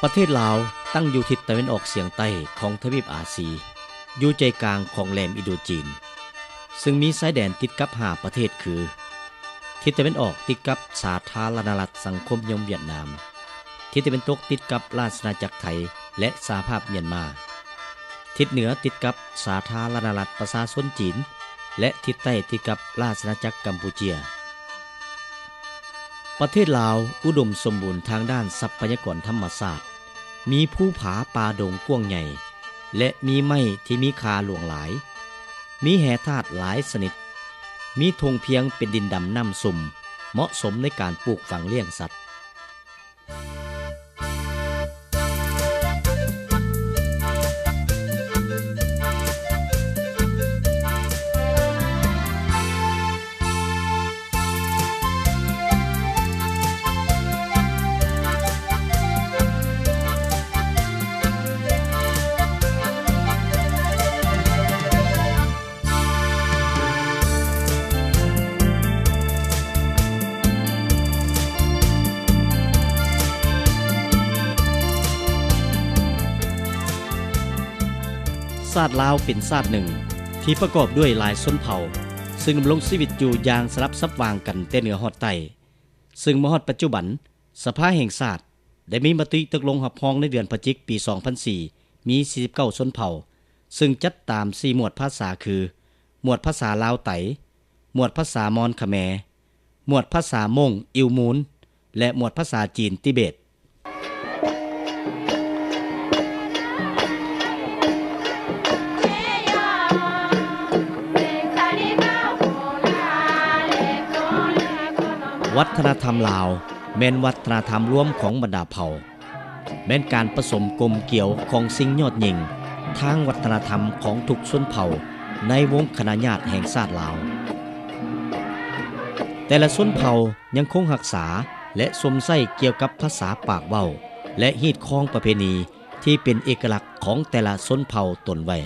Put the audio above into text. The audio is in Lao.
ປະເທດລາວຕັ້ງຢູ່ທິດຕາເວັນອອກສຽງໃຕ້ຂອງທະວີບອາຊີ, ຢູ່ໃຈກາງຂອງແຫຼມອິນໂດຈີນ, ເຊິ່ງມີຊາຍແດນຕິດກັບຫ້າປະເທດຄື ທິດຕາເວັນອອກຕິດກັບສາທາລະນະລັດສັງຄົມນິຍົມຫວຽດນາມ, ທິດຕາເວັນຕົກຕິດກັບລາຊະອານາຈັກໄທ ແລະ ສະຫະພາບມຽນມາ, ທິດເໜືອຕິດກັບສາທາລະນະລັດປະຊາຊົນຈີນ ແລະ ທິດໃຕ້ຕິດກັບລາຊະອານາຈັກກຳປູເຈຍ. ປະເທດລາວອຸດົມສົມບູນທາງດ້ານຊັບພະຍາກອນທຳມະຊາດ, ມີພູຜາປ່າດົງກວ້າງໃຫຍ່ ແລະ ມີໄມ້ທີ່ມີຄ່າຫຼວງຫຼາຍ, ມີແຮ່ທາດຫຼາຍຊະນິດ, ມີທົ່ງພຽງເປັນດິນດຳນ້ຳຊຸ່ມ, ເໝາະສົມໃນການປູກຝັງລ້ຽງສັດ. ຊາດລາວເປັນຊາດໜຶ່ງທີ່ປະກອບດ້ວຍຫຼາຍຊົນເຜົ່າ, ເຊິ່ງດຳລົງຊີວິດຢູ່ຢ່າງສະຫຼັບສັບຫວ່າງກັນແຕ່ເໜືອຮອດໃຕ້, ເຊິ່ງມາຮອດປັດຈຸບັນ, ສະພາແຫ່ງຊາດ ໄດ້ມີມະຕິຕົກລົງຮັບຮອງໃນເດືອນພະຈິກປີສອງພັນສີ່ ມີສີ່ສິບເກົ້າຊົນເຜົ່າ, ເຊິ່ງຈັດຕາມສີ່ໝວດພາສາຄື ໝວດພາສາລາວໄຕ, ໝວດພາສາມອນຂະແມ, ໝວດພາສາມົ້ງອິວມູນ ແລະ ໝວດພາສາຈີນຕິເບດ. ວັດທະນະທຳລາວ ແມ່ນວັດທະນະທຳລວມຂອງບັນດາເຜົ່າ, ແມ່ນການປະສົມກົມກຽວຂອງສິ່ງຍອດຍິ່ງທາງວັດທະນະທຳຂອງທຸກຊົນເຜົ່າໃນວົງຄະນະຍາດແຫ່ງຊາດລາວ. ແຕ່ລະຊົນເຜົ່າຍັງຄົງຮັກສາ ແລະ ຊົມໃຊ້ກ່ຽວກັບພາສາປາກເວົ້າ ແລະ ຮີດຄອງປະເພນີທີ່ເປັນເອກະລັກຂອງແຕ່ລະຊົນເຜົ່າຕົນໄວ້.